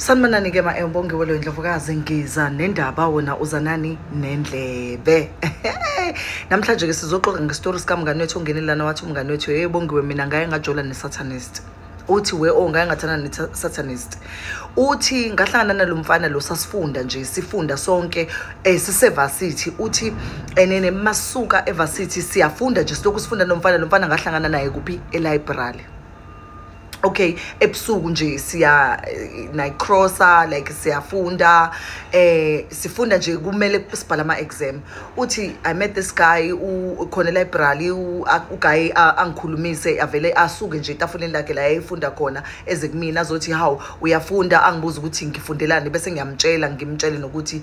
Sanibonani-ke ma-Bongiwe lo Indlovukazi, ngiza nendaba, wona uzanani nendlebe. Namhlanje-ke sizoxoxa ngestori sikamngani wethu ongenelana, wathi umngani wethu, "Hey Bongiwe, mina ngaye ngajola ne-satanist." Uthi we, oh, ngaye ngathana ne-satanist. Uthi ngahlangana nalo mfana lo, sasifunda nje, sifunda sonke sise-varsity. Uthi enene masuka e-varsity siyafunda nje, silokhu sifunda nomfana lo. Mfana ngahlangana naye kuphi? E-library. Okay, ebusuku nje siya nayicrossa, like siyafunda, sifunda nje, kumele sibhale ama exam. Uthi I met this guy khona library. Uguy angikhulumise, avele asuke nje etafuleni lakhe la ayefunda khona, eze kumina, azothi, "Hawu, uyafunda?" Angibuza ukuthi ngifundelani, bese ngiyamtshela, ngimtshele nokuthi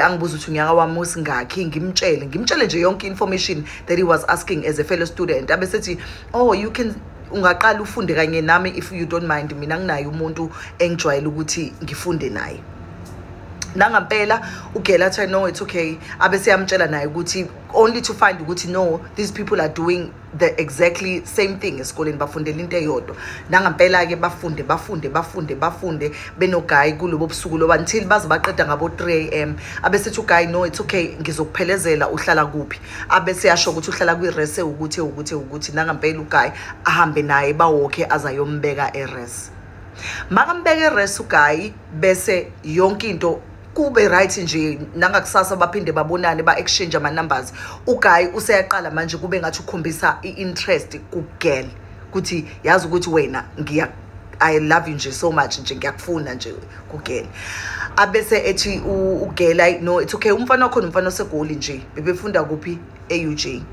angibuza ukuthi unyaka wami usingakhi, ngimtshele nje yonke information that he was asking as a fellow student. Abesethi, "Oh, you can, ungaqala ufunde kanye nami if you don't mind, mina nginaye umuntu engijwayele ukuthi ngifunde naye." Nangampela ugela athi, "No, it's okay." Abe seyamtshela naye ukuthi, only to find ukuthi no, these people are doing the exactly same thing esikoleni, bafundela into eyodwa. Nangampela-ke bafunde, bafunde, bafunde, bafunde benoguy kulobo busuku loba until baze baqeda ngabo 3 a.m. Abesethi uguy, "No, it's okay, ngizokuphelezela, uhlala kuphi?" Abese yasho ukuthi uhlala kwi-res ukuthi ukuthi ukuthi. Nangampela uguy ahambe naye, bawokhe azayombeka e-res. Makambeka e-res uguy, bese yonke into kube right nje. Nangakusasa baphinde babonane, ba-exchange ama-numbers. Uguy useyaqala manje kube ngathi ukhombisa i-interest kugirl, kuthi yazi ukuthi wena ngiya, I love you nje so much nje, ngiyakufuna nje kugirl. Abese ethi ugirl, "No, it's okay." Umfana wakhona umfana oseGoli nje, bebefunda kuphi? E-UJ.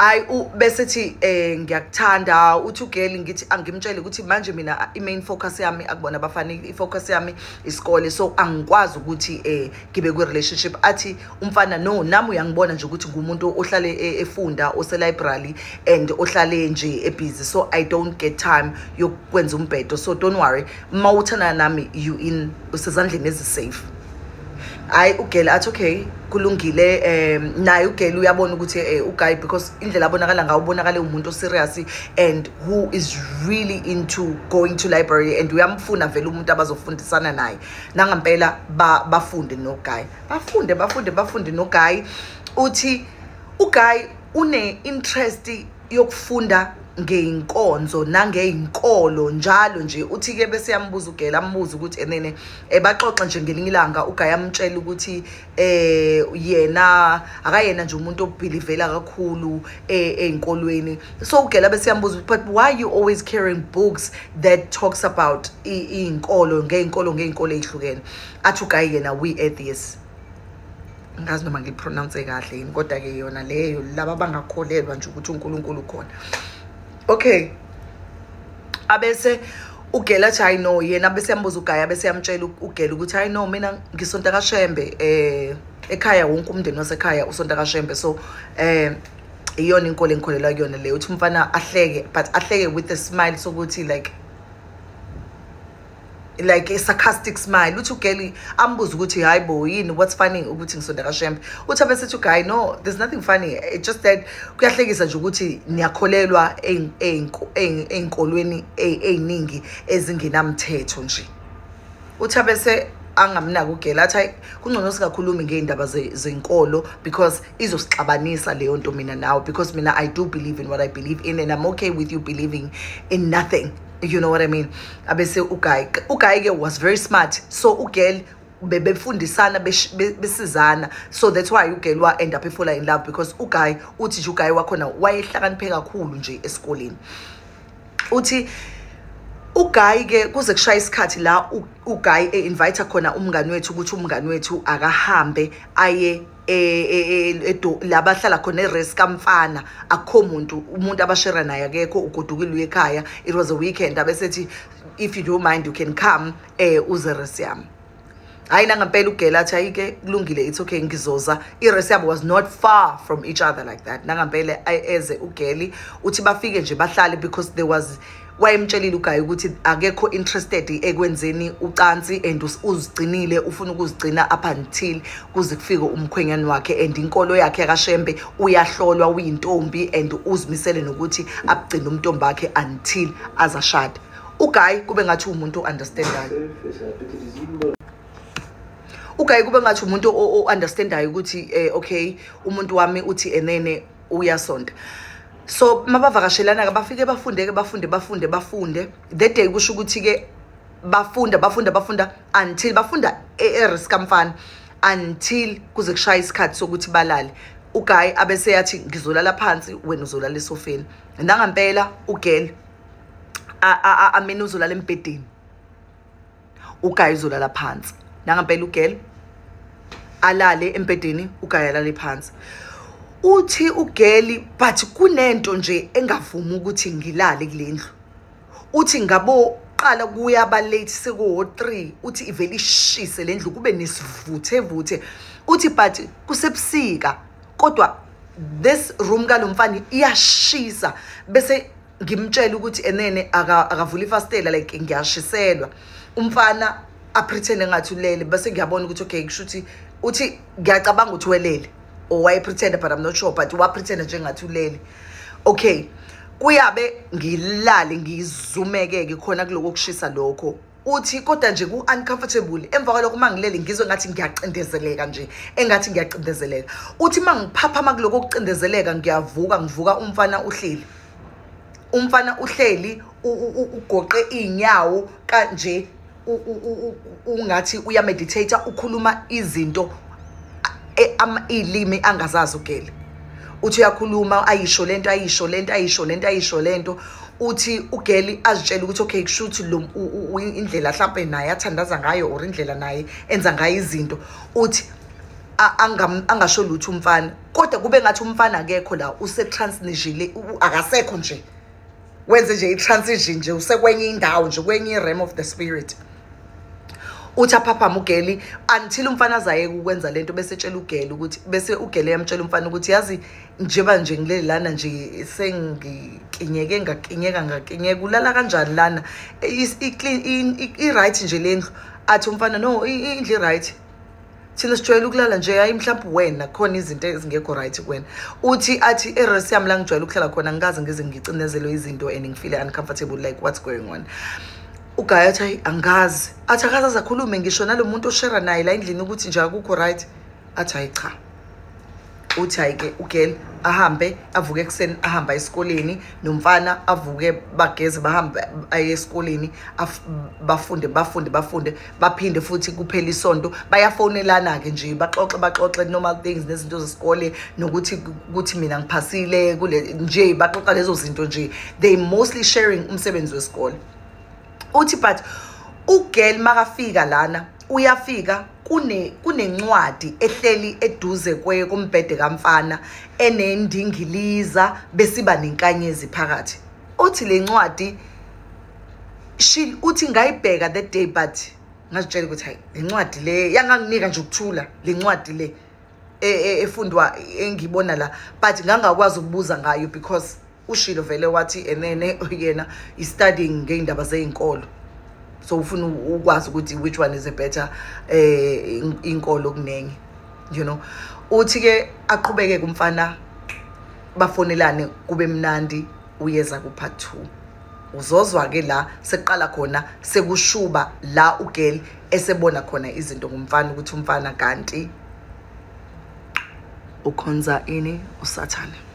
Ayi, bese thi ngiyakuthanda. Uthi ugirl, ngithi angimtshele ukuthi manje mina i-main focus yami akubona abafana, i-focus yami isikole, so angikwazi ukuthi ngibe kwi-relationship. Athi umfana, "No, nami uyangibona nje ukuthi ngumuntu ohlale efunda, ose-library and ohlale nje ebusy, so I don't get time yokwenza umbhedo, so don't worry, uma uthandana nami you in usezandleni ezi-safe." Hayi, ugirl athi, "Okay, kulungile." Naye ugirl uyabona ukuthi uguy, because indlela abonakala ngawo, ubonakale umuntu oserious and who is really into going to library and uyamfuna vele umuntu abazofundisana naye. Nangampela bafunde noguy, bafunde, bafunde, bafunde noguy. Uthi uguy une interest yokufunda ngeyinkonzo nangey'nkolo njalo nje. Uthi-ke bese yambuza ugirl, ambuza ukuthi enene baxoxa nje ngelinye ilanga, uguy amtshela ukuthi yena akayena nje umuntu obelievela kakhulu ey'nkolweni. So ugirl bese yambuza, "But why you always carrying books that talks about iy'nkolo, ngey'nkolo, ngey'nkolo ey'hlukene?" Athi uguy yena, "We atheists," ngazi noma ngilipronounce kahle yini, kodwa-ke yona leyo, laba abangakholelwa nje ukuthi uNkulunkulu ukhona. Okay, abese ugirl athi, "Hayi no." Yena bese yambuza uguy, abese yamtshela ugirl ukuthi, "Hayi no, mina ngisonta kaShembe, ekhaya wonke umndeni wasekhaya usonta kaShembe, so iyona inkolo engikholelwa kuyona leyo." Uthi umfana ahleke, but ahleke with a smile sokuthi like a sarcastic smile. Uthi ugirl ambuza ukuthi, "Hayi bo, yini, what's funny ukuthi ngisonta kaShembe?" Uthi abesethi uguy, "No, there's nothing funny, it's just that kuyahlekisa nje ukuthi niyakholelwa ey'nkolweni ey'ningi ezingenamthetho nje." Uthi abese angamnaki ugirl, athi, "Hayi, kungcono singakhulumi ngey'ndaba zenkolo because izosixabanisa leyo nto mina nawe, because mina I do believe in what I believe in and I'm okay with you believing in nothing, you know what I mean?" Abese uguy ke was very smart, so ugirl bebefundisana, besizana, so that's why ugirl wa end up efall in love, because uguy, uthi nje uguy wakhona wayehlakaniphe kakhulu nje esikoleni. Uthi uguy ke kuze kushaya isikhathi la uguy e-invite khona umngani wethu ukuthi umngani wethu akahambe aye la bahlala khona e-res kamfana, akukho muntu, umuntu abashera naye akekho, ugodukile uye ekhaya. It was a weekend. Abesethi, "If you don't mind, you can come uze res yami." Hayi, nangampela ugirl athi, "Hayi-ke kulungile, it's okay, ngizoza." I-res yabo was not far from each other like that. Nangampela eze ugirl. Uthi bafike nje bahlale, because there was, wayemtshelile uguy ukuthi akekho interested ekwenzeni ucansi and uzigcinile, ufuna ukuzigcina up until kuze kufike umkhwenyane wakhe, and inkolo yakhe kaShembe, uyahlolwa, uyintombi and uzimisele nokuthi abugcine umntombi wakhe until azashada. Uguy kube ngathi umuntu understandayo, uguy kube ngathi umuntu o-understandayo ukuthi okay, umuntu wami uthi enene uyasonta. So mabavakashelana-ke, bafike bafunde-ke, bafunde bafunde bafunde. That day kusho ukuthi-ke bafunda bafunda bafunda until bafunda e-res kamfana until kuze kushaya isikhathi sokuthi balale. Uguy abese yathi, "Ngizolala phansi, wena uzolala esofeni." Nangampela ugirl amina uzolala embhedeni, uguy uzolala phansi. Nangampela ugirl alale embhedeni, uguy alale phansi. Uthi ugirl, "But kunento nje engavumi ukuthi ngilale kule ndlu." Uthi ngabo qala kuyaba late, sekuwo 3, uthi ivele ishise le ndlu, kube nesivuthe vuthe. Uthi but kusebusika, kodwa this room kalomfana iyashisa. Bese ngimtshela ukuthi enene akavula ifastela, like ngiyashiselwa. Umfana apretend ngathi ulele, bese ngiyabona ukuthi okay, kusho ukuthi, uthi ngiyacabanga ukuthi welele or wayepretend, but I'm not sure, but wapretend njengathi ulele. Okay, kuyabe ngilale ngizumeke-ke khona kuloko kushisa lokho. Uthi kodwa nje ku-uncomfortable. Emva kwalokho, uma ngilele, ngizwe ngathi ngiyacindezeleka nje, engathi ngiyacindezeleka. Uthi uma ngiphaphama kuloko kucindezeleka, ngiyavuka, ngivuka umfana uhleli, umfana uhleli ugoqe iy'nyawo kanje, ungathi uyameditate, ukhuluma izinto iy'limi angazazi. Ugirl uthi uyakhuluma, ayisho lento, ayisho lento, ayisho lento, ayisho lento. Uthi ugirl azitshela ukuthi okay, kusho ukuthi lo indlela mhlampe naye athandaza ngayo or indlela naye enza ngayo izinto. Uthi angasho lutho umfana, kodwa kube ngathi umfana akekho la, use-transitionile, akasekho nje, wenze nje i-transition nje, usekwenye indawo nje, kwenye i-realm of the spirit. Uthi aphaphama ugirl until umfana azayeke ukwenza lento, bese etshela ugirl ukuthi, bese ugirl eyamtshela umfana ukuthi, "Yazi, njengoba nje ngilele lana nje, sengikinyeke, ngakinyeka, ngakinyeka, ulala kanjani lana? I-right nje le ndlu?" Athi umfana, "No, indlu i-right, thina sijwayele ukulala nje. Hayi, mhlawumbe wena khona izinto ezingekho right kuwena." Uthi athi, "Eres yami la ngijwayele ukuhlala khona, ngikaze ngize ngicinezelwe izinto and ngifeel uncomfortable. Like, what's going on?" Uguy athi, "Hayi, angazi." Athi akaze aze akhulume ngisho nalo muntu oshera naye la endlini ukuthi nje akukho right. Athi, "Hayi cha." Uthi hayi-ke, ugirl ahambe, avuke ekuseni, ahambe esikoleni nomfana, avuke, bageze, bahambe aye esikoleni, bafunde bafunde bafunde, baphinde futhi kuphela isonto. Bayafonelana-ke nje, baxoxe baxoxe normal things nezinto zesikole, nokuthi ukuthi mina ngiphasile kule nje, baxoxa lezo zinto nje. They mostly sharing umsebenzi wesikole. Uthi but ugirl makafika lana, uyafika kunencwadi ehleli eduze kombhede kamfana, enendingiliza besiba nenkanyezi phakathi. Uthi le ncwadi she, uthi ngayibheka that day, but ngazitshela ukuthi hayi, le ncwadi le yanganginika nje ukuthula, le ncwadi le efundwa engibona la, but ngangakwazi ukubuza ngayo because ushilo vele wathi enene yena is studying ngey'ndaba zey'nkolo, so ufuna ukwazi ukuthi which one is a better inkolo kunenye. Uthi ke aqhubeke kumfana, bafonelane, kube mnandi. Uyeza ku part 2, uzozwa ke la sekuqala khona sekushuba la, ugirl esebona khona izinto ngumfana, ukuthi umfana kanti ukhonza ini, usathane.